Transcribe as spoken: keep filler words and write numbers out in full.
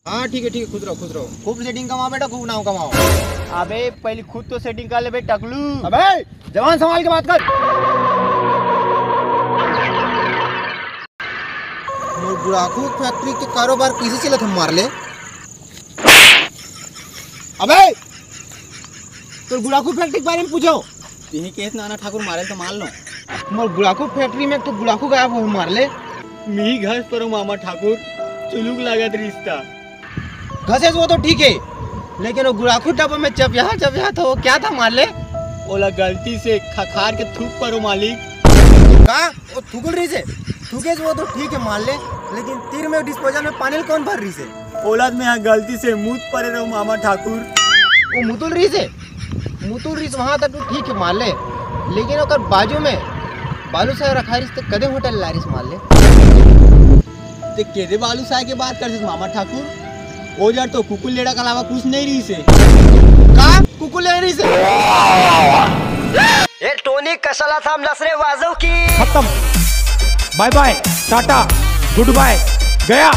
हाँ, ठीक है, ठीक है, खुश रहो, खुश रहो। खूब सेटिंग कमाओ बेटा, खूब नाम कमाओ। अबे, पहले खुद तो सेटिंग कर ले बे, टकलू। अबे, जबान संभाल के बात कर। मोर गुड़ाखू फैक्ट्री के कारोबार कइसे चलत हे मार ले? अबे, तोर गुड़ाखू फैक्ट्री के बारे में पूछो। तिही केस नाना ठाकुर मारे तो मान लो। मोर गुड़ाखू फैक्ट्री में एक ठो गुड़ाखू गायब होए मार ले। मिही घस परो मामा ठाकुर, चुलुक लागत रिश्ता। घसेस वो तो ठीक है, लेकिन वो गुड़ाखू डब्बा में चपिया चपिया था, वो क्या था मार ले? ओला गलती से खखार के थूक परो मालिक। का? वो थूकुल रहिसे? थूकेस वो तो ठीक है मार ले, लेकिन तीर में डिस्पोजल में पानी ल कौन भर रहिसे? ओला त मैं गलती से मूत परे रहो मामा ठाकुर। वो मुतुल रहिसे? मुतुल रहिस वहां तक तो ठीक है मार ले, लेकिन ओकर बाजू में बालू साहब रखा रहिस ते कदे होटल ला रहिस मार ले। ते केदे बालू साहब के बात करते मामा ठाकुर? ओ जर तो कुकुर लेड़ा के अलावा कुछ नहीं रहिसे। का? कुकुर लेड़ा रहिसे? ए टोनी कसला था हम नसरे वाजो की। खत्म। बाय बाय, टाटा, गुड बाय, गया।